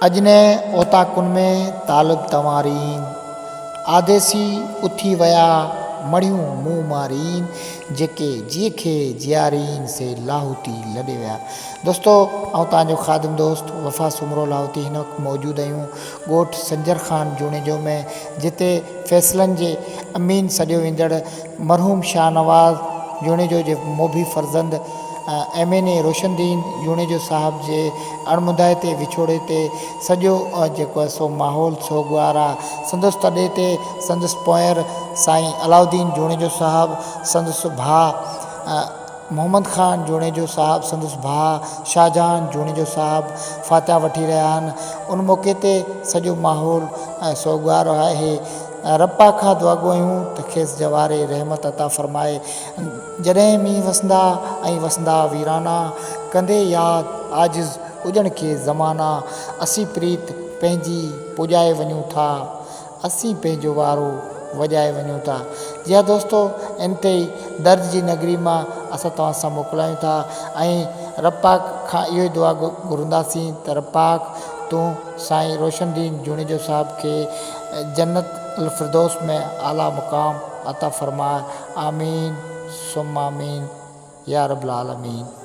اڄ نه اوطاقن ۾ طالب تنوارين، آديسي اٿي ويا مڙهيون منهن مارين، جيڪي جيء کي جيارين سي لاهوتي لڏي ويا. دوستو آئون توهان جو خادم دوست وفا سومرو لاهوتي هن وقت موجود آهيون ڳوٺ سنجر خان جوڻيجو ۾ جتي فيصلن جي امين سڏيو ويندڙ مرحوم شاهنواز جوڻيجو جي موڀي فرزند M N A Roshan Din Junejo صاحب جي اڻمڌائتي وڇوڙي تي سڄو جيڪو آهي سو ماحول سوڳوار آ. سندس تڏي تي سندس پونئير سائين علاؤالدين جوڻيجو صاحب، سندس ڀاء محمد خان جوڻيجو صاحب، سندس ڀاء شاهجهان جوڻيجو صاحب فاتحه وٺي رهيا آهن. ان موقعي تي سڄو ماحول سوڳوار آهي. رب پاڪ کان دعاگو آهيون ته کيس جوار رحمت عطا فرمائي. جڏهن مينهن وسندا ۽ وسندا ويرانا، ڪندي ياد عاجز اڄڻ کي زمانا، اسين پريت پنهنجي پڄائي وڃون ٿا، اسين پنهنجو وارو وڄائي وڃون ٿا. جي ها دوستو انتهائي درد جي نگري مان اسان توهان سان موڪلايون ٿا ۽ رب پاڪ کان اهو ئي دعا گهرنداسين ته رب پاڪ تون سائين روشن دين جوڻيجو صاحب کي جنت الفردوس ۾ اعليٰ مقام عطا فرماء آمين ثم آمين يا رب العالمين.